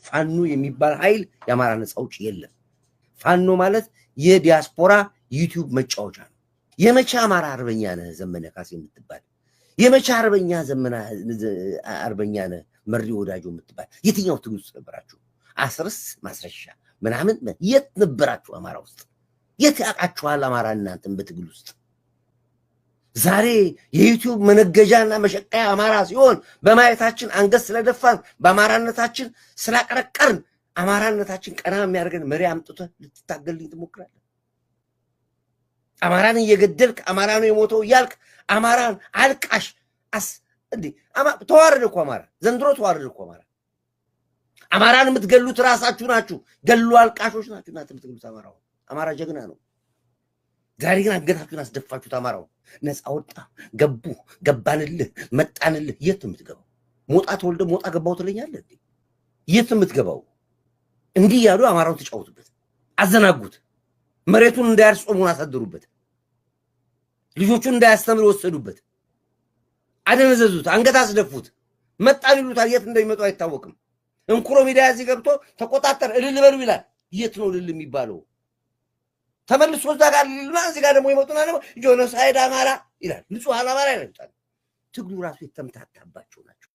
ፋኖ የሚባል ኃይል የአማራ ነፃ አውጪ የለም። ፋኖ ማለት የዲያስፖራ ዩቲዩብ መጫወቻ ነው። የመቼ አማራ አርበኛ ነህ ዘመነ ካሴ የምትባል? የመቼ አርበኛ ዘመነ አርበኛ ነህ መሪ ወዳጆ የምትባል? የትኛው ትግል ውስጥ ነበራችሁ? አስርስ ማስረሻ ምናምን የት ነበራችሁ? አማራ ውስጥ የት ያውቃችኋል አማራ እናንተን በትግል ውስጥ? ዛሬ የዩቲዩብ መነገጃና መሸቀያ አማራ ሲሆን በማየታችን አንገት ስለደፋን፣ በአማራነታችን ስላቀረቀርን፣ አማራነታችን ቀና የሚያደርገን መሪ አምጥተህ ልትታገልኝ ትሞክራለህ። አማራን እየገደልክ፣ አማራ ነው የሞተው እያልክ፣ አማራን አልቃሽ አስ እንዴ፣ ተዋረደ እኮ አማራ፣ ዘንድሮ ተዋረደ እኮ አማራ። አማራን የምትገሉት ራሳችሁ ናችሁ። ገሉ አልቃሾች ናችሁ እናንተ የምትገሉት አማራው። አማራ ጀግና ነው። ዛሬ ግን አንገታችሁን አስደፋችሁት። አማራው ነፃ ወጣ፣ ገቡ፣ ገባንልህ፣ መጣንልህ። የት ነው የምትገባው? ሞጣ ተወልደ ሞጣ ገባው ትለኛለህ። የት ነው የምትገባው? እንዲህ እያሉ አማራውን ተጫወቱበት፣ አዘናጉት። መሬቱን እንዳያርስ ጾሙን አሳደሩበት። ልጆቹን እንዳያስተምር ወሰዱበት፣ አደነዘዙት፣ አንገት አስደፉት። መጣን ይሉታል። የት እንደሚመጡ አይታወቅም። እንኩሮ ሚዲያ እዚህ ገብቶ ተቆጣጠር እልል በሉ ይላል። የት ነው እልል የሚባለው? ተመልሶ እዛ ጋር እልልና እዚህ ጋር ደግሞ ይመጡና ደግሞ genocide አማራ ይላል። ንጹሐን አማራ ይላል። ትግሉ ራሱ የተምታታባቸው ናቸው።